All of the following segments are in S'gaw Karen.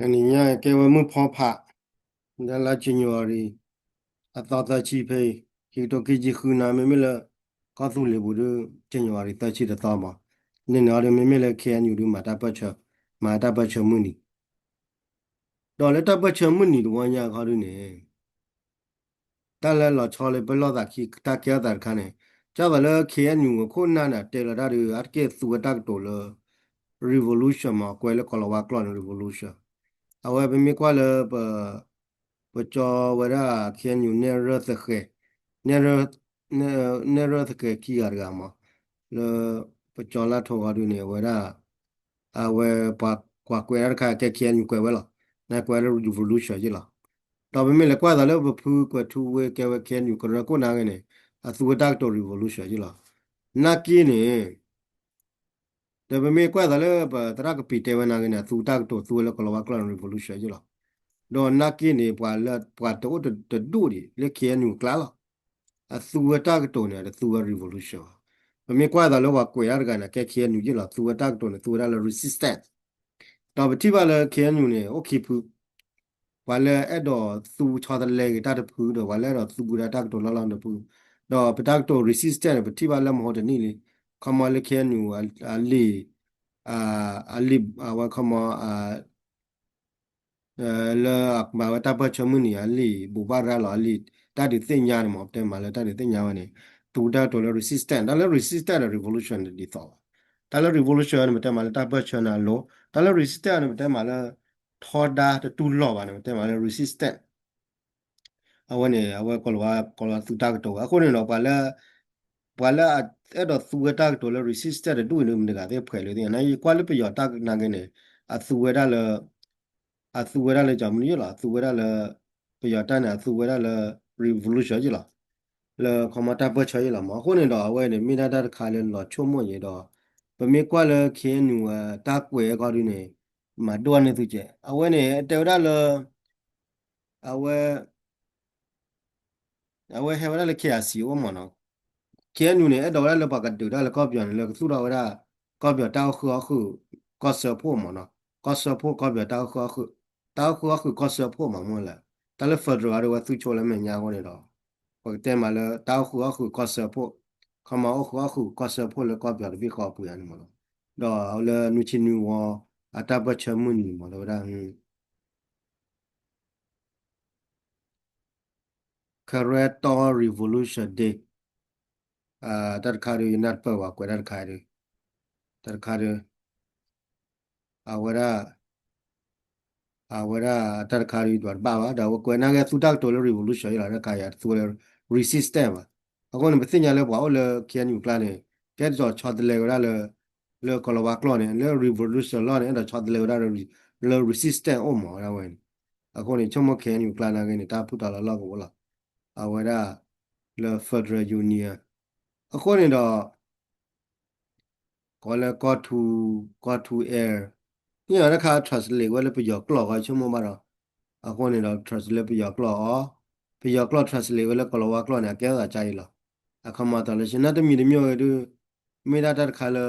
တနံၤညါကဲဝဲမုၢ်ဖီဖး လါ January အသီသၢဆံဖဲအံၤ ခံကထိခံဆံဃုနံၣ် မ့မ့ၢ်လၢ ကီၢ်သူလ့ၤပူၤဒီး January သၢဆံတသီမး, န့ၣ်န့ၣ်အီၤဒီး မ့မ့ၢ်လၢ K N U ဒုးမၤတၢ်ပၢၢ်ဆၢ, မၤတၢ်ပၢၢ်ဆၢမုၢ်နံၤ ဒီးလၢတၢ်ပၢၢ်ဆၢမုၢ်နံၤတဝီညါခီဒုးန့ၣ် တၢ်လၢလီၤဆီလၢပလီၢ်သးခံ တၢ်ကဲထီၣ်သးတခါန့ၣ် ကၢ်သိးလၢ K N U အခိၣ်နၢ်န့ၣ် တဲလီၤတၢ်ဒီး အါတက့ၢ်သူဝဲတၢ်ကတိၤလၢ revolution မး ကွဲးလၢကိၤလၤဝါကျိာ်န့ၣ် revolution အဝဲပမ့ၢ်ကွၢ်လၢ ပကၠီဝဲဒၣ် K N U နဲၣ်ရၢၢ်သဃဲၤ, နဲၣ်ရၢၢ်သဃဲၤခံဂၤတဂၤမး လၢ ပကၠီလၢထိးဂီၤဒုးန့ၣ် အဝဲဒၣ် အဝဲပှၤကွဲးတၢ်တခါကဲ K N U ကွဲးဝဲလီၤ, နကွဲးလၢ revolution ယ့ၣ်လီၤ. ဒီးပမ့ၢ်လဲၤကွၢ်သးလၢပဖုကွဲးထူဝ့ ကဲဝဲ K N U ကရၢခိၣ်နၢ်ဂ့ၤန့ၣ် အသူဝဲတၢ်ကတိၤ revolution ယ့ၣ်လီၤ. နာ်က့န့ၣ် ဒီးပမ့ၢ်ကွၢ်သးလၢပသရၣ်ကပံာ်တဲဝဲနၢ်ဂ့ၤန့ၣ် အသူတၢ်ကတိၤသူဝဲလၢ ကိၤလၤဝါကျိာ်န့ၣ် revolution ယ့ၣ်လီၤ. ဒီးနာ်က့န့ၣ် ပှၤလၢပှၤတအိၣ်တဒူၣ်ဒံးလၢ K N U ကျါလီၤ. အသူဝဲတၢ်ကတိၤန့ၣ် တသူဝဲ revolution ဘၣ်. ပမ့ၢ်ကွၢ်သးလၢပှၤကွဲးတၢ်တဂၤန့ၣ် ကဲ K N U ယ့ၣ်လီၤ. သူဝဲတၢ်ကတိၤန့ၣ် သူဝဲဒၣ်လၢ resistance ဒီးပထံၣ်ဘၣ်လၢ K N U န့ၣ် အိၣ်ခံဖု ပှၤလၢအဲၣ်ဒိးသူဆီတလဲက့ၤတၢ်တဖုဒီး ပှၤလၢအဲၣ်ဒိးသူဝဲဒၣ်တၢ်ကတိၤလီၢ်လီၢ်တဖု, ဒီးပတၢ်ကတိၤ resistance န့ၣ် ပထံၣ်ဘၣ်လၢမဟိတနံၣ်လံ, ခီမီလၢ K N U အလံာ်, အလံာ် အဝဲခီမီ လၢအမၤဝဲတၢ်ပၢၢ်ဆၢမုၢ်နံၤအလံာ် ဘိးဘၣ်ရၤလီၤအလံာ် တၢ်ဒုးသ့ၣ်ညါန့ၣ်မး ပတဲမးလၢတၢ်ဒုးသ့ၣ်ညါဝဲန့ၣ် သူတၢ်ကတိၤလၢ resistance တၢ်လၢ resistance ဒီး revolution တဒ်သိးဘၣ်. တၢ်လၢ revolution န့ၣ် ပတဲမးလၢတၢ်ပၢၢ်ဆၢန့ၣ်အလိၤ, တၢ်လၢ resistance န့ၣ် ပတဲမးလၢ ထီဒါတတူၢ်လိာ်ဘၣ်န့ၣ် ပတဲမးလၢ resistance အဝဲန့ၣ် အဝဲကိၤလၤဝါ ကိၤလၤဝါသူတၢ်ကတိၤဝဲ အဃိန့ၣ်ဒီး ပှၤလၢ ပှၤလၢအအဲၣ်ဒိးသူဝဲတၢ်ကတိၤလၢ resistance တဒူၣ်အံၤန့ၣ် မတၤတဂၤသ့ၣ်ဖှဲးလၢသ့ၣ်ညါ နယကွၢ်လၢပယီၤတၢ်နာ်ဂ့ၤန့ၣ် အသူဝဲဒၣ်လၢ အသူဝဲဒၣ်လၢကမနုၤယ့ၣ်လီၤ အသူဝဲဒၣ်လၢ ပယီၤတၢ်န့ၣ် အသူဝဲဒၣ်လၢ revolution ယ့ၣ်လီၤ, လၢခီမီတၢ်ပၢၢ်ဆၢယ့ၣ်လီၤမး အဃိန့ၣ်ဒီး အဝဲန့ၣ်မ့ၢ်ဒၣ်တၢ်တခါလၢလီၤဆိကမိၣ်ယ့ၣ်ဒီး ပမ့ၢ်ကွၢ်လၢ K N U တၢ်ကွဲးအခီဒုးန့ၣ် မၤဒိၣ်န့ၢ်သုကဲး အဝဲန့ၣ် တဲဝဲဒၣ်လၢ အဝဲ အဝဲဟဲဝဲဒၣ်လၢ K I C အိၣ်မးနီၤ, K N U န့ၣ် အဲၣ်ဒိးဝဲဒၣ်လၢပှၤကဒုးတၢ်လၢကီၢ်ပယီၤန့ၣ် လၢကသူၣ်ထီၣ်ဝဲဒၣ် ကီၢ်ပယီၤတၢ်အိၣ်ဃုာ်အီၣ်ဃုာ် ကီၢ်စၢဖှိၣ်မးနီၤ, ကီၢ်စၢဖှိၣ်ကီၢ်ပယီၤတၢ်အိၣ်ဃုာ်အီၣ်ဃုာ်, တၢ်အိၣ်ဃုာ်အီၣ်ဃုာ်ကီၢ်စၢဖှိၣ်မးမ့ၢ်လဲၣ်, တၢ်လၢ federal အံၤဒ်ဝဲသူဆိလၢမဲာ်ညါအဃိန့ၣ်ဒီး ပကတဲမးလၢတၢ်အိၣ်ဃုာ်အီၣ်ဃုာ်ကီၢ်စၢဖှိၣ်, ခီမီအိၣ်ဃုာ်အီၣ်ဃုာ်ကီၢ်စၢဖှိၣ်လၢကီၢ်ပယီၤတဘ့ၣ်ဃီအပူၤယါန့ၣ်မးနီၤ, ဒီးလၢနွံဆံနွံဝီ အတၢ်ပၢၢ်ဆၢမုၢ်နံၤမး တဲဝဲဒၣ် Karen Thaw Revolution Day တၢ်တခါဒီး ယနၢ်တပၢၢ်ဘၣ် ကွဲးတၢ်တခါဒီး တၢ်တခါဒီး အဝဲဒၣ် အဝဲဒၣ်တၢ်တခါဒီး ယဒွးတဘၣ်ဘၣ် ဒီးအဝဲကွဲးနာ်က့သူတၢ်ကတိၤလၢ revolution ယ့ၣ်လီၤ တၢ်တခါယၤတသူဝဲလၢ resistance ဘၣ်. အဃိန့ၣ် ပသ့ၣ်ညါလၢပှၤအိၣ်လၢ K N U ကျါန့ၣ် ကဲဒ်သိးဆီတလဲဝဲဒၣ်လၢ လၢကီၤလၤဝါကျိာ်န့ၣ် လၢ revolution လီၢ်န့ၣ် အဲၣ်ဒိးဆီတလဲဝဲဒၣ်လၢ လၢ resistance အိၣ်မးဝဲဒၣ်ဝဲန့ၣ်. အဃိန့ၣ် ဆိကမိၣ် K N U ကျါနာ်က့န့ၣ် တၢ်ဖုၣ်တီလီၤလီၢ်ကဝီၤလီၤ. အဝဲဒၣ်လၢ federal union အဃိန့ၣ်ဒီး ကိးလၢကီၢ်ထူ ကီၢ်ထူအဲၣ် န့ၣ်အီၤတခါ translate ဝဲလၢပယီၤကျိာ်ဂီဆိကမိၣ်ဘၣ်ဒီး အဃိန့ၣ်ဒီး translate လၢပယီၤကျိာ်အီၤ ပယီၤကျိာ် translate ဝဲလၢကီၤလၤဝါကျိာ်န့ၣ် အကဲထီၣ်သးကါအံၤလီၤ. အခီမၤတီၤလၢ ရှနၢတမံၤတမံၤဂ့ၤဒုး မ့ၢ်ဒၣ်တၢ်တခါလၢ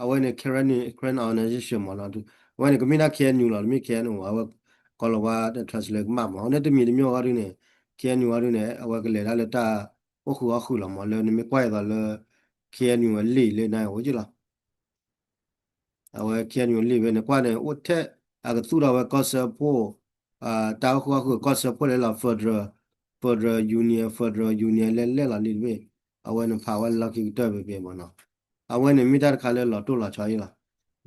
အဝဲန့ၣ် Karen Karen organization မးနီၤ အဝဲန့ၣ် ကမ့ၢ်ဒၣ် K N U လီၤ တမ့ၢ် K N O အဝဲ ကီၤလၤဝါ translate ကမၣ်မး အဝဲန့ၣ်တမံၤတမံၤအီၤဂီၢ်ဒုးန့ၣ် K N U အီၤဒုးန့ၣ် အဝဲကလဲၤဒၣ်လၢတၢ်အိၣ်ဃုာ်အီၣ်ဃုာ်လီၤမး လၢနမ့ၢ်ကွၢ်အသိးလၢ K N U အလံာ်လၢနအိၣ်က့လီၤ. အဝဲ K N U လံာ်ဝဲန့ၣ် ကွၢ်န့ၣ် အိၣ်ထဲ အကသူၣ်ထီၣ်ဝဲကီၢ်စၢဖှိၣ် တၢ်အိၣ်ဃုာ်အီၣ်ဃုာ်ကီၢ်စၢဖှိၣ်လဲၣ်လီၤ federal federal union federal union လဲၣ်လဲၣ်လီၤလံတဘ့ၣ် အဝဲန့ၣ်ဖးဝဲလီၢ်ခံကတၢၢ်ဖဲဖဲမးနီၤ. အဝဲန့ၣ်မ့ၢ်တၢ်တခါလၢလီၤတိၢ်လီၤဆီအံၤလီၤ.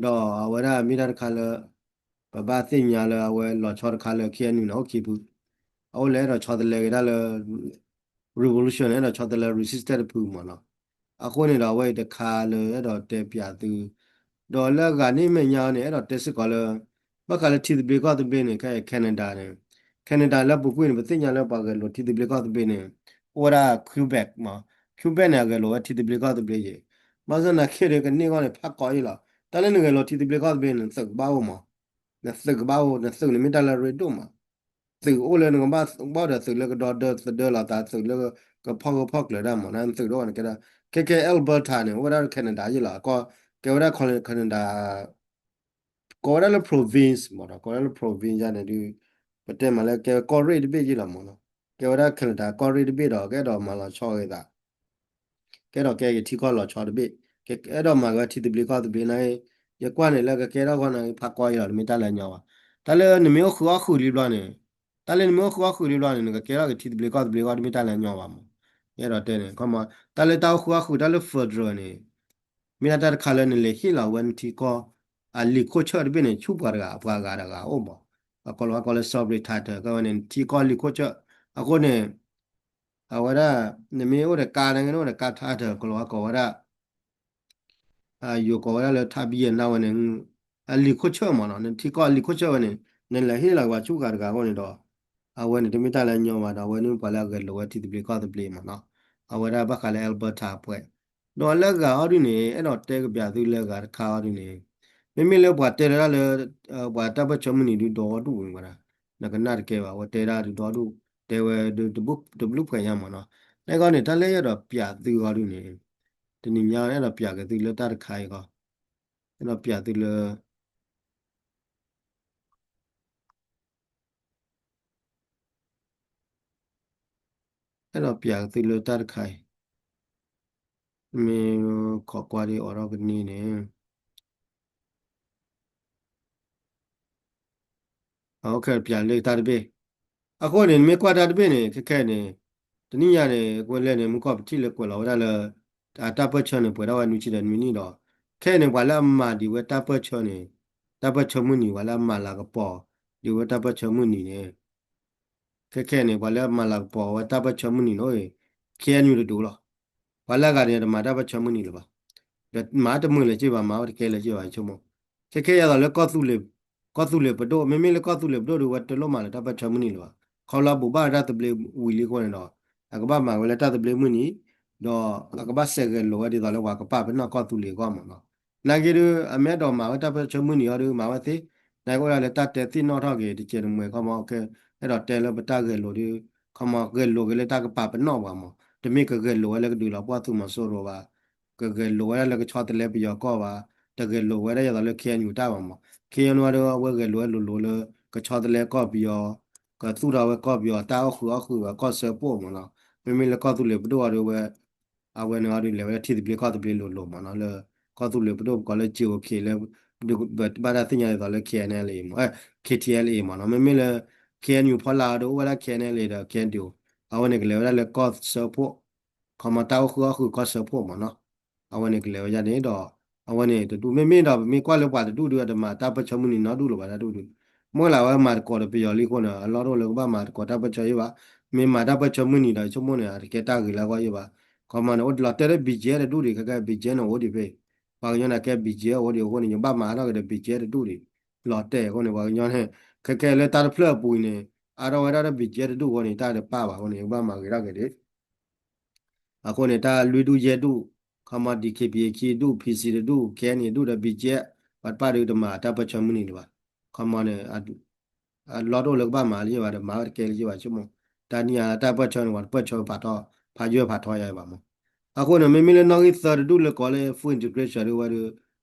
ဒီးအဝဲဒၣ်မ့ၢ်တၢ်တခါလၢ ပဘၣ်သ့ၣ်ညါလၢအဝဲလီၤဆီတခါလၢ K N U န့ၣ် အိၣ်ခံဖု အအိၣ်လၢအဲၣ်ဒိးဆီတလဲက့ၤဒၣ်လၢ revolution န့ၣ် အဲၣ်ဒိးဆီတလဲ resistance တဖုမးနီၤ. အဃိန့ၣ်ဒီး အဝဲအံၤတခါလၢအဲၣ်ဒိးတဲပၠးသု ဒီးလၢအဂၤန့ၣ်မဲာ်ညါန့ၣ် အဲၣ်ဒိးတဲစ့ၢ်ကီးလၢ ဘၣ်ဃးလၢထံသဘျ့ကီၢ်သဘျ့န့ၣ် ခဲအံၤ Canada န့ၣ် Canada လၢပူၤကွံာ်န့ၣ် ပသ့ၣ်ညါလၢပှၤဂဲၤလိာ်ထံသဘျ့ကီၢ်သဘျ့န့ၣ် အိၣ်ဝဲဒၣ် Quebec မး Quebec န့ၣ် အဂဲၤလိာ်ဝဲထံသဘျ့ကီၢ်သဘျ့ယဲၢ် ဘၣ်ဆၣ်သနာ်က့ဒီးကန့ၢ်အဂီၢ်န့ၣ် ဖးကီးအံၤလီၤ. တၢ်လၢနဂဲၤလိာ်ထံသဘျ့ကီၢ်သဘျ့န့ၣ် နသုးကဘၣ်အိၣ်မး နသုးကဘၣ်အိၣ် နသုးန့ၣ်မ့ၢ်တၢ်လၢအရ့ဒိၣ်မး သုးအိၣ်လၢနကဘၣ်အိၣ်ဒီးသုးလၢကဒီဒၢသဒၢလီၤသး သုးလၢကဖီၣ်ဂၢၢ်ဖီၣ်ကျၢၤတၢ်မး နသုးတအိၣ်န့ၣ်ကဲဒၣ် ခဲခဲ Alberta န့ၣ် အိၣ်ဝဲဒၣ် Canada ယ့ၢ်လီၤ အကီၢ် ကဲဝဲဒၣ် Canada ကိးဝဲဒၣ်လၢ province မ့ၢ်နီၤ, ကိးဝဲဒၣ်လၢ province ယါန့ၣ်ဒုး ပတဲမးလၢကဲဝဲကီၢ်ရ့ၣ်တဘ့ၣ်ယ့ၢ်လီၤမ့ၢ်နီၤ, ကဲဝဲဒၣ်ခဲလၢာ်တၢ်ကီၢ်ရ့ၣ်တဘ့ၣ်ဒီး ကအဲၣ်ဒိးမၤလီၤဆီဂ့ၤသး ကအဲၣ်ဒိးကဲက့ၤထံကီၢ်လီၤဆီတဘ့ၣ်, ကအဲၣ်ဒိးမၤက့ၤထံသဘျ့ကီၢ်သဘျ့န့ၣ်, ယကွၢ်န့ၣ်လၢကကဲထီၣ်ခီန့ၣ် ဖးကီယလီၤ တမ့ၢ်တၢ်လၢညီဘၣ်. တၢ်လၢနမ့ၢ်အိၣ်ဃုာ်အီၣ်ဃုာ်လံဘျီန့ၣ်, တၢ်လၢနမ့ၢ်အိၣ်ဃုာ်အီၣ်ဃုာ်လံဘျီန့ၣ် နကကဲထီၣ်က့ၤထံသဘျ့ကီၢ်သဘျ့အဂီၢ် တမ့ၢ်တၢ်လၢညီဘၣ်မး. ယအဲၣ်ဒိးတဲန့ၣ် ခီမး တၢ်လၢတၢ်အိၣ်ဃုာ်အီၣ်ဃုာ်တၢ်လၢ federal န့ၣ် မ့ၢ်ဒၣ်တၢ်တခါလၢနလဲၤဟ့ၣ်လီၤဝဲနထံကီၢ် အလံာ်ခိၣ်ဆၢၣ်တဘ့ၣ်န့ၣ် ဆူပှၤတဂၤ ပှၤဂၤတဂၤအိၣ်မး. အကိးလီၤဝဲကိးလၢ sovereign title ကဝဲန့ၣ် နထံကီၢ်လံာ်ခိၣ်ဆၢၣ်. အဃိန့ၣ် အဝဲဒၣ် နမ့ၢ်အိၣ်ဒီးကါန့ၣ် နအိၣ်ဒီးကါ title ကိးလီၤဝဲကိးဝဲဒၣ် ယိၤကိးဝဲဒၣ်လၢ ထါဘံယဲၢ်နၢ်ဝဲန့ၣ် အလံာ်ခိၣ်ဆၢၣ်မးနီၤ, နထံကီၢ်အလံာ်ခိၣ်ဆၢၣ်ဝဲန့ၣ် နလဲၤဟ့ၣ်လီၤက့ၤပှၤဆူဂၤတဂၤအဂီၢ်န့ၣ်ဒီး အဝဲန့ၣ်တမ့ၢ်တၢ်လၢညီဘၣ်ဒီး အဝဲန့ၣ်ပှၤလၢအဂဲၤလိာ်ဝဲထံသဘျ့ကီၢ်သဘျ့မးနီၤ. အဝဲဒၣ်ဘၣ်ဃးလၢ Alberta အပှဲၤ ဒီးလၢဂၤအီၤဒုန့ၣ် အဲၣ်ဒိးတဲကပျးသုလၢဂၤတခါအီၤဒုန့ၣ် မ့မ့ၢ်လၢပှၤတဲလၢတၢ်လၢ ပှၤတၢ်ပၢၢ်ဆၢမုၢ်နံၤဒုဒီဒူၣ်ဝဲဒၣ် နကနၣ်တကဲဘၣ် အဝဲတဲဒၣ်ဒုဒီဒူၣ် တဲဝဲဒုတဘျုးဖှဲးညါမးနီၤ. နဂီၢ်န့ၣ် တၢ်လၢယအဲၣ်ဒိးပျးသုအီၤဒုန့ၣ် တနံၤညါအဲၣ်ဒိးပျးက့ၤသုလၢတၢ်တခါအံၤဂီၢ် အဲၣ်ဒိးပျးသုလၢ အဲၣ်ဒိးပျးက့ၤသုလၢတၢ်တခါအံၤ မ့ၢ်ခိးကွၢ်ဒ်အိးထီၣ်ကန့ၢ်န့ၣ် အခဲပျးလၢတၢ်တဘ့ၣ်. အဃိန့ၣ် နမ့ၢ်ကွၢ်တၢ်တဘ့ၣ်န့ၣ် ခဲခဲန့ၣ် တနံၣ်ညါန့ၣ် ကွဲလဲၣ်န့ၣ် မုၢ်ကီၢ်ပထံၣ်လၢကွဲးလီၤဝဲဒၣ်လၢ အတၢ်ပၢၢ်ဆၢန့ၣ် ပှဲၤထီၣ်ဝဲနွံဆံဒီးနွံနံၣ်ဒီး ခဲအံၤန့ၣ် ပှၤလၢအမၤဒံးဝဲတၢ်ပၢၢ်ဆၢန့ၣ် တၢ်ပၢၢ်ဆၢမုၢ်နံၤ ပှၤလၢအမၤလၤကပီၤဒံးဝဲတၢ်ပၢၢ်ဆၢမုၢ်နံၤန့ၣ် ခဲခဲန့ၣ် ပှၤလၢအမၤလၤကပီၤဝဲတၢ်ပၢၢ်ဆၢမုၢ်နံၤန့ၣ် ခဲအံၤန့ၣ်တဒူၣ်လီၤ. ပှၤလၢအဂၤန့ၣ် တမၤတၢ်ပၢၢ်ဆၢမုၢ်နံၤလၢၤဘၣ်. ဒီးမၤတမုာ်လၢၤက့ဘၣ် မၤဝဲတကဲလၢၤက့ဘၣ် ယဆိကမိၣ်. ခဲခဲယသိးလၢ ကီၢ်သူလ့ၤပဒိၣ် မ့မ့ၢ်လၢကီၢ်သူလ့ၤပဒိၣ်ဒီး ဝဲတလိၣ်မၤလၢၤတၢ်ပၢၢ်ဆၢမုၢ်နံၤလၢၤဘၣ်. ခီဖျိဘိးဘၣ်တၢ်သဘျ့ဝံၤလံအဃိန့ၣ်ဒီး အကဘၣ်မၤဝဲလၢတၢ်သဘျ့မုၢ်နံၤ ဒီးအကဘၣ်စဲးဂဲၤလိာ်ဝဲဒ်သိးလၢပှၤကပာ်ပနီၣ်ကီၢ်သူလ့ၤအဂီၢ်မးနီၤ. နာ်က့ဒီး အမ့ၢ်အဲၣ်ဒိးမၤဝဲတၢ်ပၢၢ်ဆၢမုၢ်နံၤအီၤဒီး မၤဝဲသ့, နာ်က့အိၣ်ဒၣ်လၢတၢ်တဲသ့ၣ်နီၣ်ထီၣ်က့ၤ တကဲးတမှဲၤခီမး အဲၣ်ဒိးတဲလၢပတၢ်ဂဲၤလိာ်ဒီး ခီမး ဂဲၤလိာ်က့ၤလၢတၢ်ကပာ်ပနီၣ်ပှၤမး, တမ့ၢ်ကဂဲၤလိာ်ဝဲလၢကဒုးလီၤပှီၢ်သုးမီၤစိရိၤဘၣ်, ကဂဲၤလိာ်ဝဲဒၣ်လၢကဆီတလဲပယီၤကီၢ်ဘၣ်, တဂဲၤလိာ်ဝဲဒၣ်ယသိးလၢ K N U တၢ်ဘၣ်မး, K N U အီၤဒီး အဝဲဂဲၤလိာ်ဝဲလိၤလိၤလၢ ကဆီတလဲကီၢ်ပယီၤ, ကသူၣ်ထီၣ်ဝဲကီၢ်ပယီၤ တၢ်အိၣ်ဃုာ်အီၣ်ဃုာ်ဝဲကီၢ်စၢဖှိၣ်မးနီၤ, မ့မ့ၢ်လၢကီၢ်သူလ့ၤပဒိၣ်အီၤဒီးဝဲ အဝဲန့ၣ်အီၤဒုးလဲၤဝဲဒၣ်ထံသဘျ့ကီၢ်သဘျ့လိၤလိၤမးနီၤ, လၢကီၢ်သူလ့ၤပဒိၣ်ပကိးလၢ J O K လၢ ဘၣ်တၢ်သ့ၣ်ညါဒ်သိးလၢ K N L A မး, K T L A မးနီၤ, မ့မ့ၢ်လၢ K N U ဖီလာ်အီၤဒီးအိၣ်ဝဲဒၣ် K N L A ဒီး K N D O, အဝဲန့ၣ်ကလဲၤဝဲဒၣ်လၢကီၢ်စၢဖှိၣ်, ခီမးတၢ်အိၣ်ဃုာ်အီၣ်ဃုာ်ကီၢ်စၢဖှိၣ်မးနီၤ, အဝဲန့ၣ်ကလဲၤဝဲဒၣ်န့ၣ်ဒီး အဝဲန့ၣ်တဒူၣ် မ့မ့ၢ်ဒီးပမ့ၢ်ကွၢ်လၢပှၤတဒူၣ်ဒီး အတမၤတၢ်ပၢၢ်ဆၢမုၢ်နံၤနီတဒူၣ်လၢၤဘၣ်တၢ်ဒူၣ်ဒုး, မ့ၢ်လၢအဝဲမၤသကိးဒီးပယီၤလံအဃိန့ၣ် အလီၢ်တအိၣ်လၢကဘၣ်မၤသကိးတၢ်ပၢၢ်ဆၢယဲၢ်ဘၣ်, မ့ၢ်မၤတၢ်ပၢၢ်ဆၢမုၢ်နံၤဒီး ယဆိကမိၣ်န့ၣ် အတကဲတၢ်ဂ့ၤလၢအဂီၢ်ယဲၢ်ဘၣ်, ခီမးန့ၣ် အိၣ်လီၤတဲာ်လၢ B G F တဒူၣ်ဒံး ခဲကဲ B G F န့ၣ်အိၣ်ဒံးဖဲ ပှၤကညီန့ၣ်ကဲ B G F အိၣ်ဒံးအဃိန့ၣ် ယဘၣ်မၤအါထီၣ်က့ၤဒီး B G F တဒူၣ်ဒံး, လီၤတဲာ်အဃိန့ၣ် ပှၤကညီန့ၣ် ခဲကဲလၢတၢ်တဖျၢၣ်အပူၤအံၤန့ၣ် အါထီၣ်ဝဲဒၣ်ဒီး B G F တဒူၣ်အဃိန့ၣ် တၢ်တပၣ်ဘၣ်အဃိန့ၣ် ယကဘၣ်မၤဂ့ၤထီၣ်က့ၤဒံး အဃိန့ၣ် တၢ်လွံၢ်ဒူၣ်ယဲၢ်ဒူၣ်, ခီမး D K B A ခံဒူၣ်, P C တဒူၣ်, K N A ဒူၣ်ဒီး B G F ပှၤတပၣ်ဒုးတမၤတၢ်ပၢၢ်ဆၢမုၢ်နံၤလၢၤဘၣ်, ခီမးန့ၣ် အလီၢ်တအိၣ်လၢကဘၣ်မၤလၢၤဘၣ်ဒီး မၤဝဲတကဲလၢၤဘၣ်ဆိကမိၣ်, တၢ်နံၣ်အါတၢ်ပၢၢ်ဆၢန့ၣ် ပှၤတပၢၢ်ဆၢဖးထီ ဖးယွဲၢ်ဖးထီယၤဘၣ်မး, အဃိန့ၣ် မ့မ့ၢ်လၢနီၣ်ဂံၢ်သၢတဒူၣ်လၢကိးလၢ full integration ဒုးဝဲဒီး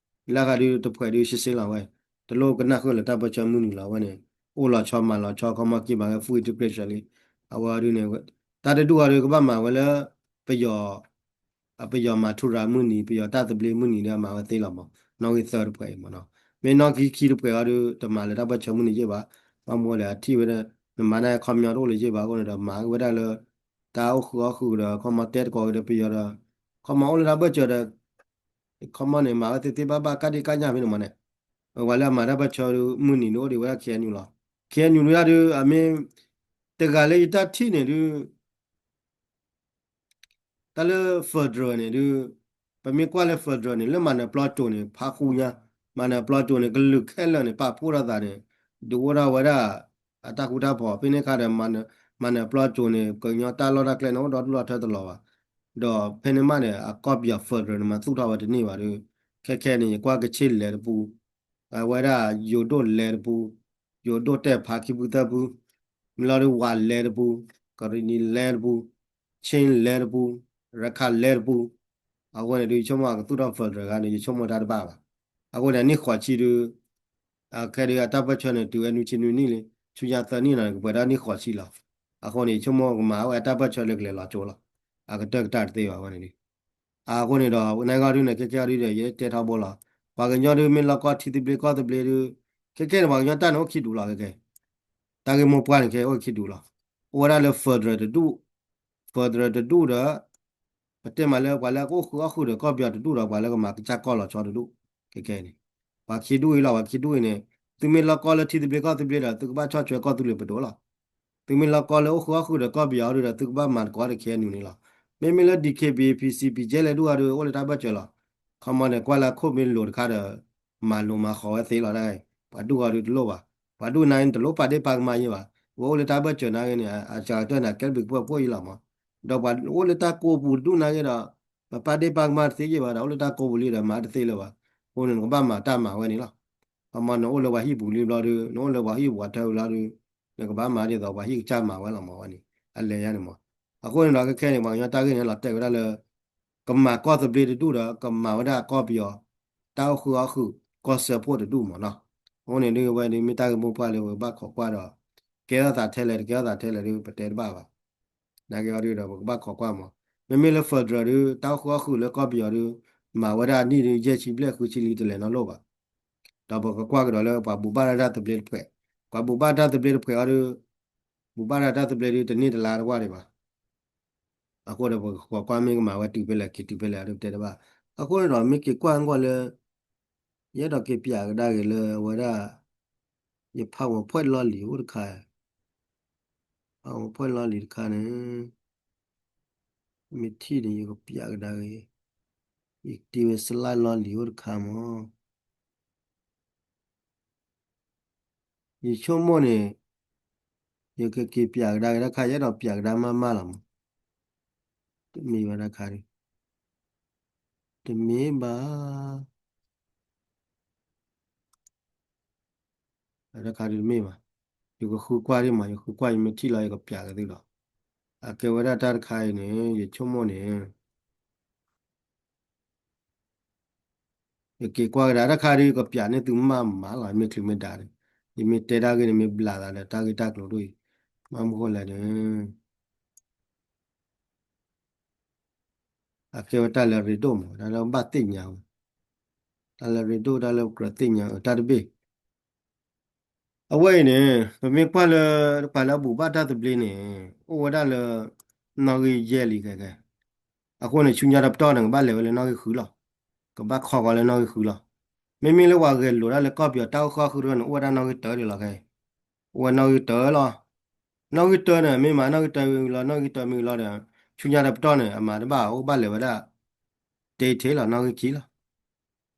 လၢဃးဒုးတဖှဲးဒုး ရှင်းရှင်းလီၤဝဲ, တလိၣ်ကနၣ်ဃုာ်လၢၤတၢ်ပၢၢ်ဆၢမုၢ်နံၤလီၤဝဲန့ၣ်, အိၣ်လီၤဆီမၤလီၤဆီ ခီမးက့ၤမၤဝဲ full integration လံ, အဝဲဒုးန့ၣ် တၢ်တဒူၣ်အီၤဒုးကဘၣ်မၤဝဲလၢ ပယီၤ ပယီၤမၤထူရၤမုၢ်နံၤ ပယီၤတၢ်သဘျ့မုၢ်နံၤဒီးမၤဝဲသ့လီၤမး, နီၣ်ဂံၢ်သၢတဖှဲးအံၤမးနီၤ, မ့ၢ်နီၣ်ဂံၢ်ခံတဖှဲးအီၤဒုး တမၤလၢၤတၢ်ပၢၢ်ဆၢမုၢ်နံၤယဲၢ်ဘၣ်, ဘၣ်မနုၤလဲၣ် အထံၣ်ဝဲဒၣ် နမၤန့ၢ်ခီပညီတအိၣ်လၢၤယဲၢ်ဘၣ်အဃိန့ၣ်ဒီး မၤဝဲဒၣ်လၢ တၢ်အိၣ်ဃုာ်အီၣ်ဃုာ်ဒီး ခီမးတဲသကိးက့ၤဒီးပယီၤဒီး ခီမးအိၣ်လၢတၢ်ပၢၢ်ဆၢဒီး ခီမးန့ၣ် မၤဝဲသ့သ့ဘၣ်ဘၣ် ကၢ်ဒ့ၣ်ကၢ်ညၣ်ဖဲန့ၣ်မးန့ၣ်, ပှၤလၢအမၤတၢ်ပၢၢ်ဆၢမုၢ်နံၤန့ၣ်အိၣ်ဒံးဝဲဒၣ် K N U လီၤ, K N U ဒုးဒုး အမ့ၢ် တဂၤလၢယတၢ်ထံၣ်န့ၣ်ဒုး တၢ်လၢ federal န့ၣ်ဒုး ပမ့ၢ်ကွၢ်လၢ federal န့ၣ် လၢမၤနၢၤပျီကၠိၤန့ၣ် ဖးဃူညါ, မၤနၢၤပျီကၠိၤန့ၣ် ကလုာ်ခဲလၢာ်န့ၣ် ပာ်ဖှိၣ်ထီၣ်သးန့ၣ် ဒုးအိၣ်ထီၣ်ဝဲဒၣ် အတၢ်ဃူတၢ်ဖိး ဖဲန့ၣ်အခါဒီး မၤနၢၤပျီကၠိၤန့ၣ် ကညီတၢ်လီၢ်တၢ်ကျဲန့ၣ် အိၣ်ဒီဒူၣ်လီၤထၢတလီၤဘၣ်, ဒီးဖဲန့ၣ်မးန့ၣ် အကီၢ်ပယီၤ federal န့ၣ် မၤသူၣ်ထီၣ်ဝဲတန့ၢ်ဘၣ်ဒီး ခဲခဲန့ၣ် ယကွၢ်ကဆ့ၣ်လဲၤတပူၤ အဝဲဒၣ်ယိၤဒိၣ်လဲၤတပူၤ, ယိၤဒိၣ်တဲာ်ဖးခံပူၤသၢပူၤ, မ့ၢ်လီၤဒုးဝးလဲၤတပူၤ, ကရံၣ်နံၤလဲၤတပူၤ, ခ့ၣ်လဲၤတပူၤ, ရခၢၣ်လဲၤတပူၤ, အဃိန့ၣ်ဒုး ယဆိကမိၣ်အကသူၣ်ထီၣ် federal တဂၤန့ၣ် ယဆိကမိၣ်တၢ်တဘၣ်ဘၣ်. အဃိန့ၣ် အနံၣ်ဃိးဆံဒုး ခဲဒုးအတၢ်ပၢၢ်ဆၢန့ၣ် တုၤဝဲနွံဆံနွံနံၣ်လံ, ဆူညါသၢနံၣ်နီၤန့ၣ် ကပှဲၤဒၣ်နံၣ်ဃိးဆံလီၤ. အဃိန့ၣ် ယဆိကမိၣ်ကမၤဝဲအတၢ်ပၢၢ်ဆၢလၢကလဲၤလီၤကၠိလီၤ. အကတၢၢ်ကတၢၢ်တသ့ဘၣ်ဝဲန့ၣ်ဒုး အဃိန့ၣ်ဒီး နဂီၢ်ဒုးန့ၣ် ခဲခဲအံၤဒုးဒီး ယတဲထီဘိလီၤ. ပှၤကညီဒုးမ့ၢ်လီၢ်ကီၢ်ထံသဘျ့ကီၢ်သဘျ့ဒုး ခဲခဲန့ၣ် ပှၤကညီတၢ်န့ၣ်အိၣ်ခံဒူၣ်လီၤ. ခဲခဲ တၢ်ဂ့ၢ်မိၢ်ပှၢ်န့ၣ် ခဲအိၣ်ခံဒူၣ်လီၤ. အိၣ်ဝဲဒၣ်လၢ federal တဒူၣ်, federal တဒူၣ်ဒီး ပတဲမးလၢပှၤလၢကအိၣ်ဃုာ်အီၣ်ဃုာ်ဒီးကီၢ်ပယီၤတဒူၣ်ဒီး ပှၤလၢကမၤကစၢ်ကီၢ်လီၤဆီတဒူၣ်. ခဲခဲန့ၣ် ပှၤခံဒူၣ်အံၤလီၤ. ပှၤခံဒူၣ်အံၤန့ၣ် သုမ့ၢ်လီၢ်ကီၢ်လၢထံသဘျ့ကီၢ်သဘျ့ဒီး သုကဘၣ်ဆီၣ်ထွဲကီၢ်သူလ့ၤပဒိၣ်လီၤ. သုမ့ၢ်လီၢ်ကီၢ်လၢအိၣ်ဃုာ်အီၣ်ဃုာ်ဒီးကီၢ်ပယီၤဒုးဒီး သုကဘၣ်မၤသကိးဒီး ခဲအံၤနုၤန့ၣ်လီၤ. မ့မ့ၢ်လၢ DKBA PC ပံၤကဲလဲၣ်ဒူၣ်အီၤဒုး အိၣ်လၢတၢ်ဘၢၣ်စၢၤလီၤ. ခီမီန့ၣ် ကွၢ်လၢခိၣ်မ့ၢ်လိၤတခါဒီး မၤလိၤမၤဃီၤဝဲသ့လီၤဒၣ်. ပှၤဒူၣ်အီၤဒုးတလိၣ်ဘၣ်. ပှၤဒူၣ်နၤအံၤန့ၣ် တလိၣ်ပာ်ဒ့ၣ်ပာ်ကမၣ်ယဲၢ်ဘၣ်. ဝဲအိၣ်လၢတၢ်ဘၢၣ်စၢၤနၤဂ့ၤန့ၣ် အစှၤကတၢၢ်န့ၣ် ကဲဘျုးကပၢၢ်ဖှိၣ်အံၤလီၤမး. ဒီးပှၤအိၣ်လၢတၢ်ကိးပူၤတဒူၣ်နၤဂ့ၤဒီး ပပာ်ဒ့ၣ်ပာ်ကမၣ်တသ့ယဲၢ်ဘၣ်ဒီး အိၣ်လၢတၢ်ကိးပူၤလံဒီး မၤတသ့လၢၤဘၣ်. အဃိန့ၣ် နကဘၣ်မၤတၢ်မၤဝဲန့ၣ်လီၤ. ခီမီ နအိၣ်လၢပှၤဟံၣ်ပူၤလံဘျီဒုး နအိၣ်လၢပှၤဟံၣ်ပူၤအထၢလံဘျီဒုး နကဘၣ်မၤဒ်သိးပှၤဟံၣ်ကစၢ်မၤဝဲလီၤမးဝဲန့ၣ် အလဲၤယါန့ၣ်မး. အဃိန့ၣ်ဒီး ခဲခဲန့ၣ် ပှၤကညီတၢ်ဂ့ၢ်န့ၣ် လီၤတဲာ်ဝဲဒၣ်လၢ ကမၤကီၢ်သဘျ့တဒူၣ်ဒီး ကမၤဝဲဒၣ်ကီၢ်ပယီၤ တၢ်အိၣ်ဃုာ်အီၣ်ဃုာ် ကီၢ်စၢဖှိၣ်တဒူၣ်မးနီၤ. အဃိန့ၣ်ဒုး ဝဲဒုးမ့ၢ်တၢ်ဂ့ၢ်မိၢ်ပှၢ်လၢပကဘၣ်ခိးကွၢ်ဒီး ကဲထီၣ်သးထဲလဲၣ် တကဲထီၣ်သးထဲလဲၣ်ဒုး ပတဲတဘၣ်ဘၣ်. နာ်က့အီၤဒုးဒီး ပကဘၣ်ခိးကွၢ်မး. မ့မ့ၢ်လၢ federal ဒုး တၢ်အိၣ်ဃုာ်အီၣ်ဃုာ်လၢကီၢ်ပယီၤဒုး မၤဝဲဒၣ်နံၣ်ဒုး ယဲၢ်ဆံဘျဲၣ်ဃုဆံလံတလဲၤနီတလိၣ်ဘၣ်. ဒီးပကကွၢ်ကဒီးလၢပှၤဘူၣ်ဘၣ်တၢ်သဘျ့တဖှဲး, ပှၤဘူၣ်ဘၣ်တၢ်သဘျ့တဖှဲးအီၤဒုး ဘူၣ်ဘၣ်တၢ်သဘျ့ဒုး တန့ၢ်တလါတဝၢ်ဒံးဘၣ်. အဃိဒီးပကခိးကွၢ်မ့ၢ်ကမၤဝဲတုၤဖဲလဲၣ် က့ၤတုၤဖဲလဲၣ်အဒုးတဲတဘၣ်. အဃိန့ၣ်ဒီး မ့ၢ်က့ၤကွၢ်ကွၢ်လၢ ယအဲၣ်ဒိးက့ၤပျးကဒါက့ၤလၢအဝဲဒၣ် ယ PowerPoint လီၢ်လံၤအိၣ်တခါ, PowerPoint လီၢ်လံၤတခါန့ၣ် မ့ၢ်ထံၣ်န့ၣ် ယကပျးကဒါက့ၤ, ယတ့ဝဲ slide လီၢ်လံၤအိၣ်တခါမး. ယဆိကမိၣ်န့ၣ် ယကက့ၤပျးကဒါက့ၤတၢ်ခါ ယအဲၣ်ဒိးပျးကဒါမးမးလီၤမး. တမ့ၢ်ဘၣ်တၢ်ခါဒုး, တမ့ၢ်ဘၣ် တၢ်ခါဒုးတမ့ၢ်ဘၣ်. ယကဃုကွၢ်ဒံးမး ယဃုကွၢ် ယမ့ၢ်ထံၣ်လီၤ ယကပျးက့ၤသုလီၤ. အကဲဝဲဒၣ်တၢ်တခါအံၤန့ၣ် ယဆိကမိၣ်န့ၣ် ယက့ၤကွၢ်ကဒါတၢ်ခါဒုး ယကပျးန့ၢ်သုမးမးလီၤ မ့ၢ်ချုးမ့ၢ်ဒါဒုး, ယမ့ၢ်တဲတၢ်ဂ့ၢ်န့ၣ် မ့ၢ်ဘျးသးဒီးတၢ်ဂ့ၢ်တၢ်ကျိၤဒိၣ်အံၤ, မ့ၢ်မနုၤဃိလဲၣ်န့ၣ် အကဲဝဲတၢ်လၢအရ့ဒိၣ်မး တၢ်လၢဘၣ်သ့ၣ်ညါဝဲ, တၢ်လၢအရ့ဒိၣ် တၢ်လၢပကြၢးသ့ၣ်ညါအတၢ်တဘ့ၣ်. အဝဲအံၤန့ၣ် ပမ့ၢ်ကွၢ်လၢ ပှၤလၢအဘူၣ်ဘၣ်တၢ်သဘျ့န့ၣ် အိၣ်ဝဲဒၣ်လၢ နီၣ်ဂံၢ်ယဲၢ်လံခဲကဲ. အဃိန့ၣ် ဆူညါတပတီၢ်န့ၣ် ကဘၣ်လဲၤဝဲလၢနီၣ်ဂံၢ်ဃုလီၤ. ကဘၣ်ခီဃီၤလၢနီၣ်ဂံၢ်ဃုလီၤ. မ့မ့ၢ်လၢပှၤဂဲၤလိာ်တၢ်လၢကီၢ်ပယီၤတၢ်အိၣ်ဃုာ်အီၣ်ဃုာ်ဒီးန့ၣ် အိၣ်ဝဲဒၣ်နီၣ်ဂံၢ်တၢဒၣ်လီၤခဲအံၤ, အိၣ်ဝဲနီၣ်ဂံၢ်တၢလီၤ. နီၣ်ဂံၢ်တၢန့ၣ် မ့ၢ်မၤနီၣ်ဂံၢ်တၢမ့ၢ်လီၤ နီၣ်ဂံၢ်တၢမ့ၢ်လီၤဒီး ဆူညါတပတီၢ်န့ၣ် အမၤတဘၣ် အိၣ်ကဘၣ်လဲၤဝဲဒၣ် တဲထဲလီၤ နီၣ်ဂံၢ်ခံလီၤ.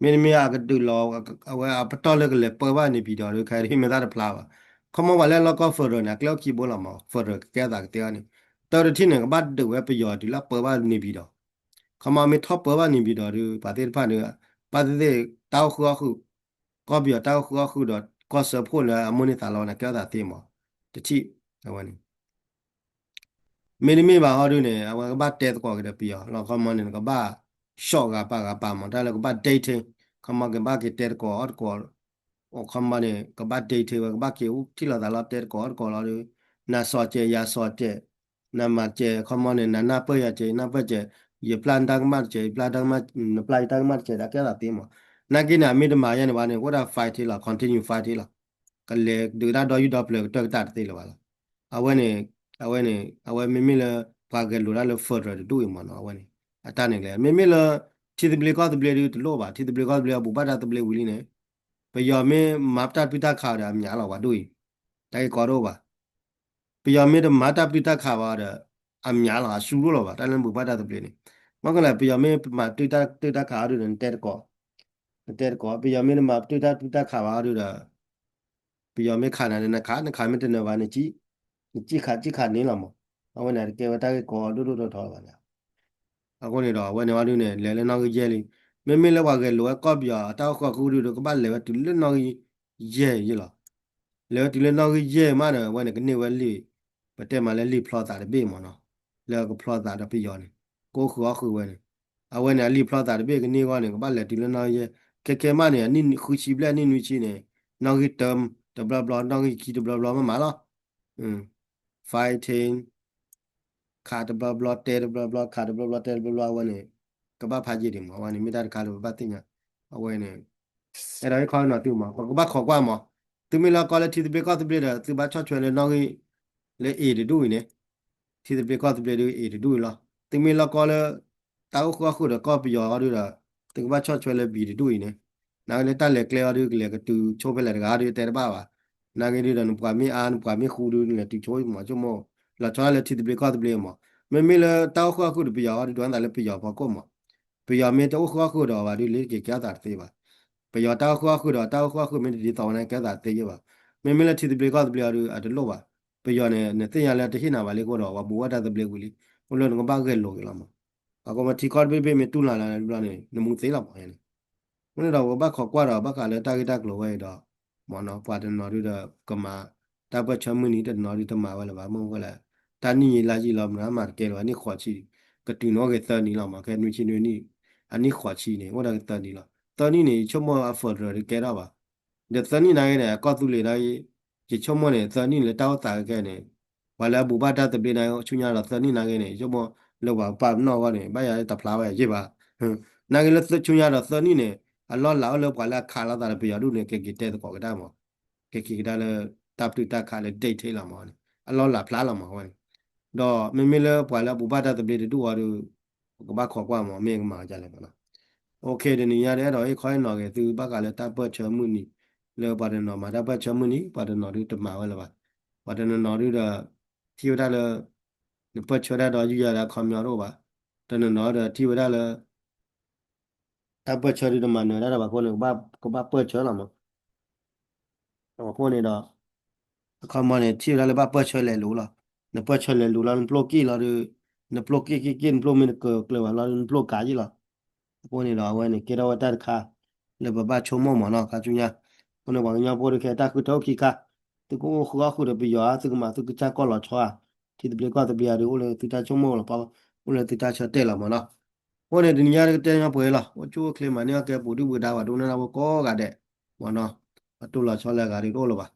မ့တမ့ၢ်အကဒုးလီၤ အဝဲအပတီၢ်လၢကလဲၤပၢဘၣ်န့ၣ်ပံၤဒီး ခဲအံၤမ့ၢ်သၣ်တဖျါဘၣ်. ခီမီပှၤလၢလီၢ်ကီၢ် federal န့ၣ် အကျဲအိၣ်ခံဘိလီၤမး federal ကကဲသးကသ့အီၤန့ၣ် တၢတထံၣ်န့ၣ် ကဘၣ်ဒုးဝဲပယီၤတုၤလၢပၢဘၣ်န့ၣ်ပံၤဒီး ခီမီမ့ၢ်ထီၣ်ပၢဘၣ်န့ၣ်ပံၤဒီးဒီး ပှၤသ့ၣ်တဖၣ်ဒီး ဘၣ်သ့ၣ်သ့ၣ်တၢ်အိၣ်ဃုာ်အီၣ်ဃုာ် ကီၢ်ပယီၤတၢ်အိၣ်ဃုာ်အီၣ်ဃုာ်ဒီး ကီၢ်စၢဖှိၣ်လၢအမိၢ်န့ၢ်သးလီန့ၣ် ကဲသးသ့မး တထံၣ် အဝဲန့ၣ် မ့တမ့ၢ်ဘၣ်ဟီဒုန့ၣ် အဝဲကဘၣ်တဲသကိးက့ၤဒီးပယီၤ လီၤခီမီန့ၣ် ကဘၣ်ဆီၣ်ဂၤပာ်ဂၤပာ်မး တၢ်လၢကဘၣ် detail ခီမီကဘၣ်က့ၤတဲသကိးအီၣ်သကိး အိၣ်ခီမီန့ၣ် ကဘၣ် detail ဝဲ ကဘၣ်က့ၤထံၣ်လိာ်သးလီၤ တဲသကိးအီၣ်သကိးလီၤဒီး နၤစီၤစဲး ယၤစီၤစဲး နမၤစဲး ခီမီန့ၣ် နနၢ်ပၢၢ်ယၤစဲး ယနၢ်ပၢၢ်စဲး ယပျၢ်နတၢ်ကမၣ်တစဲး ယပျၢ်တၢ်ကမၣ် နပျၢ်ယတၢ်ကမၣ်တစဲး တၢ်ကဲသးသ့မး နာ်က့န့ၣ် အမ့ၢ်တမၤယဲန့ၣ်ဘၣ်န့ၣ် အိၣ်ဒၣ် fighting လီၤ continue fighting လီၤ ကလဲၤဒုးတၢ်ဒီယူၢ်ဒီပျၢၤကတၢၢ်ကတၢၢ်တသ့လၢၤဘၣ်လီၤ. အဝဲန့ၣ် အဝဲန့ၣ် အဝဲမ့မ့ၢ်လၢ ပှၤဂဲၤလိာ်တၢ်လၢ federal တဒူၣ်အံၤမးနီၤ အဝဲန့ၣ် အတၢ်န့ၣ်လဲၣ် မ့မ့ၢ်လၢ ထံသဘျ့ကီၢ်သဘျ့ဒုးတလိၣ်ဘၣ် ထံသဘျ့ကီၢ်သဘျ့အဘူၣ်ဘၣ်တၢ်သဘျ့ဝံၤလံန့ၣ် ပယီၤမ့ၢ်မၤတၢ်ပတုာ်တၢ်ခးဒီးအမျးလီၤ ပှၤဒိၣ်အံၤ တၢ်ဂ့ၢ်ကီဒိၣ်ဘၣ် ပယီၤမ့ၢ်တမၤတၢ်ပတုာ်တၢ်ခးဘၣ်ဒီး အမျးလီၤ အဆူၣ်လိၣ်လီၤဘၣ် တၢ်လၢဘူၣ်ဘၣ်တၢ်သဘျ့န့ၣ် မ့ၢ်ကလဲၣ် ပယီၤမ့ၢ်မၤတၢ်ပတုာ်တၢ်ခးအီၤဒုးဒီး နတဲတကိး နတဲတကိး ပယီၤမ့ၢ်တမၤပတုာ်တၢ်ပတုာ်တၢ်ခးဘၣ်အီၤဒုးဒီး ပယီၤမ့ၢ်ခးနၤဒီး နခး နခးမ့ၢ်တနၢၤဘၣ် နကံၣ်ခးကံၣ်ခးန့ၣ်လီၤမး အဝဲန့ၣ် တကဲဝဲတၢ်ဂ့ၢ်ကီဒိၣ်ဒိၣ်ထီထီဘၣ်န့ၣ် အဃိန့ၣ်ဒီး အဝဲန့ၣ်အီၤဒုးန့ၣ် လဲၤလၢနီၣ်ဂံၢ်ယဲၢ်လံ မ့မ့ၢ်လၢပှၤဂဲၤလိာ်ဝဲကီၢ်ပယီၤအတၢ်အိၣ်ဃုာ်အဃုာ်ဒုးဒီး ကဘၣ်လဲၤဝဲတုၤလၢနီၣ်ဂံၢ်ယဲၢ်ယဲၢ်လီၤ လဲၤဝဲတုၤလၢနီၣ်ဂံၢ်ယဲၢ်မးဒီး အဝဲန့ၣ်ကန့ၢ်ဝဲလံာ် ပတဲမးလၢလံာ်ဖျီသးတဘ့ၣ်မးနီၤ လၢကဖျီသးဒီးပယီၤန့ၣ် ကအိၣ်ဃုာ်အီၣ်ဃုာ်ဝဲန့ၣ် အဝဲန့ၣ် အလံာ်ဖျီသးတဘ့ၣ်ကန့ၢ်အဂီၢ်န့ၣ် ကဘၣ်လဲၤတုၤလၢနီၣ်ဂံၢ်ယဲၢ် ခဲခဲမးန့ၣ် အနံၣ်ဃုဆံဘျဲၣ် အနံၣ်နွံဆံန့ၣ် နီၣ်ဂံၢ်တၢတဘျီဘျီ နီၣ်ဂံၢ်ခံတဘျီဘျီမ့ၢ်မးလီၤ. fighting ခးတဘျီဘျီ တဲတဘျီဘျီ ခးတဘျီဘျီ တဲတဘျီဘျီ အဝဲန့ၣ် ကဘၣ်ဖးယံာ်ဒံးမး အဝဲန့ၣ် မ့ၢ်တၢ်တခါလၢပဘၣ်သ့ၣ်ညါ အဝဲန့ၣ် အဲၣ်ဒိးဟ့ၣ်ခီနီၤသုမး ပကဘၣ်ခိးကွၢ်မး, သုမ့ၢ်လၢကီလၢထံသဘျ့ကီၢ်သဘျ့ဒီး သုဘၣ်ဆီၣ်ထွဲလၢနီၣ်ဂံၢ် လၢ A တဒူၣ်အံၤန့ၣ် ထံသဘျ့ကီၢ်သဘျ့ဒုး A တဒူၣ်အံၤလီၤ. သုမ့ၢ်လၢကီလၢ တၢ်အိၣ်ဃုာ်အီၣ်ဃုာ်ဒီးကီၢ်ပယီၤအီၤဒုးဒီး သုကဘၣ်ဆီၣ်ထွဲလၢ B တဒူၣ်အံၤန့ၣ်, နာ်က့လၢတၢ်လဲၤကျဲအီၤဒုး ကလဲၤကတုၤဆိဖဲလဲၣ်တဂၤဒုးတဲတဘၣ်ဘၣ်. နာ်က့ဒုးဒီး နပှၤမ့ၢ်အါ နပှၤမ့ၢ်ဃူဒုး နလဲၤတုၤဆိမး ဆိကမိၣ် လီၤဆီဒၣ်လၢထံသဘျ့ကီၢ်သဘျ့မး, မ့မ့ၢ်လၢတၢ်အိၣ်ဃုာ်အီၣ်ဃုာ်ဒီးပယီၤအီၤဒုး ဒိးနသးလၢပယီၤဖီခိၣ်မး ပယီၤမ့ၢ်တအိၣ်ဃုာ်အီၣ်ဃုာ်ဒီးအီၤဘၣ်ဒုး လၢက့ၤကဲထီၣ်သးတသ့ဘၣ်. ပယီၤတၢ်အိၣ်ဃုာ်အီၣ်ဃုာ်ဒီး တၢ်အိၣ်ဃုာ်အီၣ်ဃုာ်မ့ၢ်တဒ်သိးဝဲန့ၣ် ကဲထီၣ်သးတသ့ယဲၢ်ဘၣ်. မ့မ့ၢ်လၢထံသဘျ့ကီၢ်သဘျ့အီၤဒုး အတလိၣ်ဘၣ်. ပယီၤန့ၣ် နသ့ၣ်ညါလၢတဟ့ၣ်နၤဘၣ်လံအဃိဒီး ပှၤဘူးဘၣ်တၢ်သဘျ့ဝံၤလံ. အိၣ်လၢနကဘၣ်ဂဲၤလိာ်က့ၤလီၤမး. အဃိမ့ၢ်ထံကီၢ်တဘ့ၣ်တဘ့ၣ်မ့ၢ်တူၢ်လာ်လၢဘျီန့ၣ် နမူသ့လီၤမးန့ၣ် အဃိန့ၣ်ဒီး ပကဘၣ်ခိးကွၢ်ဒီး ဘၣ်ဃးလၢတၢ်ဂ့ၢ်တၢ်ကျိၤဝဲအံၤဒီး မ့ၢ်နီၤ ပှၤတနီၤဒုးဒီးကမၤ တၢ်ပၢၢ်ဆၢမုၢ်နံၤ တနီၤဒုးတမၤဝဲလၢၤဘၣ် မ့ၢ်ဝဲလၢ တၢ်နံၣ်ယံာ်လါယံာ်လီၤ မနုၤမၤတကဲလၢၤဘၣ် နံၣ်ဃိးဆံ ကတုၤနီၣ်ဂ့ၤသၢနံၣ်လီၤမး ခဲနွံဆံနွံနံၣ် အနံၣ်ဃိးဆံန့ၣ် အိၣ်ဒီးကသၢနံၣ်လီၤ. သၢနံၣ်န့ၣ် ယဆိကမိၣ်အ federal ဒုးကဲထီၣ်ဘၣ်. ဒီးသၢနံၣ်နာ်က့န့ၣ် အကီၢ်သူလ့ၤဒီး ယဆိကမိၣ်န့ၣ် သၢနံၣ်လၢတၢ်အိၣ်သးကဲန့ၣ် ပှၤလၢအဘူးဘၣ်တၢ်သဘျ့န့ၣ် ဆူညါဒီးသၢနံၣ်နာ်က့န့ၣ် ယဆိကမိၣ်လၢပှၤပာ်ပနီၣ်အဂီၢ်န့ၣ် ဘၣ်ယၤတဖျါဝဲယ့ၢ်ဘၣ်. နာ်က့လၢဆူညါဒီးသၢနံၣ်န့ၣ် အလီၢ်လၤအိၣ်လၢပှၤလၢအခးလိာ်သးဒီးပယီၤဒုးန့ၣ် ကက့ၤတဲသကိးကဒါမး ကက့ၤကဒါလၢ တၢ်ပျုၢ်တၢ်ခးလၢ detail လီၤမးန့ၣ် အလီၢ်လၤဖျါလီၤမးဝဲန့ၣ်. ဒီးမ့မ့ၢ်လၢပှၤလၢအဘူးဘၣ်တၢ်သဘျ့တဒူၣ်အီၤဒီး ပကဘၣ်ခိးကွၢ်မး မ့ၢ်ကမၤဒ်လဲၣ်မးနီၤ. တနံၤညါဒီးအဲၣ်ဒိးဟ့ၣ်ခီဟ့ၣ်နီၤက့ၤသုဘၣ်ဃးလၢတၢ်ပၢၢ်ဆၢမုၢ်နံၤ လၢပှၤတနီၤမၤတၢ်ပၢၢ်ဆၢမုၢ်နံၤ ပှၤတနီၤဒုးတမၤဝဲလၢၤဘၣ်. ပှၤတနီၤနီၤဒုးဒီး ထံၣ်ဝဲဒၣ်လၢ နပၢၢ်ဆၢတၢ်ဒီးယူးယၤဒီးအခီပညီတအိၣ်ဘၣ်. တနီၤနီၤဒီးထံၣ်ဝဲဒၣ်လၢ တၢ်ပၢၢ်ဆၢဒုးတမၤနၢၤတၢ်ဒီးဘၣ်အဃိန့ၣ် ကဘၣ်ပၢၢ်ဆၢလီၤမး. အဃိန့ၣ်ဒီး အခီပညီန့ၣ် ထံၣ်ဝဲဒၣ်လၢဘၣ်ပၢၢ်ဆၢလဲၤလိာ်လီၤ. နပၢၢ်ဆၢလဲၤလိာ်လီၤ နပျိၢ်က့ၣ်လီၤဒီး နပျိၢ်က့ၣ်က့ၣ်က့ၣ် နပျိၢ်မ့ၢ်တကြၢးကျၢၤဘၣ်လီၤ နပျိၢ်ကးယ့ၣ်လီၤ. အဃိန့ၣ်ဒီး အဝဲန့ၣ်ကဲထီၣ်ဝဲတၢ်တခါ လၢပဘၣ်ဆိကမိၣ်မးနီၤ ခါဆူညါ. အဃိန့ၣ် ပှၤကညီဖိဒုးခဲတၢ်ဃုထၢအိၣ်ခံခါ, သုကအိၣ်ဃုာ်အီၣ်ဃုာ်ဒီးပယီၤဧါ သုကမၤသုကစၢ်ကီၢ်လီၤဆီဧါ, ထံသဘျ့ကီၢ်သဘျ့အီၤဒုး အိၣ်လၢသုတၢ်ဆိကမိၣ်လီၤ အိၣ်လၢသုတၢ်ဆၢတဲာ်လီၤမးနီၤ. အဃိန့ၣ် တနံၤညါကတဲညီပှဲၤလီၤ အိၣ်ဆူၣ်အိၣ်ချ့မၤန့ၢ်အီၣ်ကဲပူၤဒုၣ်ပူၤဒါ ပှၤဒိကနၣ်တၢ်ဖိကိးဂၤဒဲးမးနီၤ. ပတိၢ်လီၤဆီလၢအဂၤဒုးတအိၣ်လၢၤဘၣ်.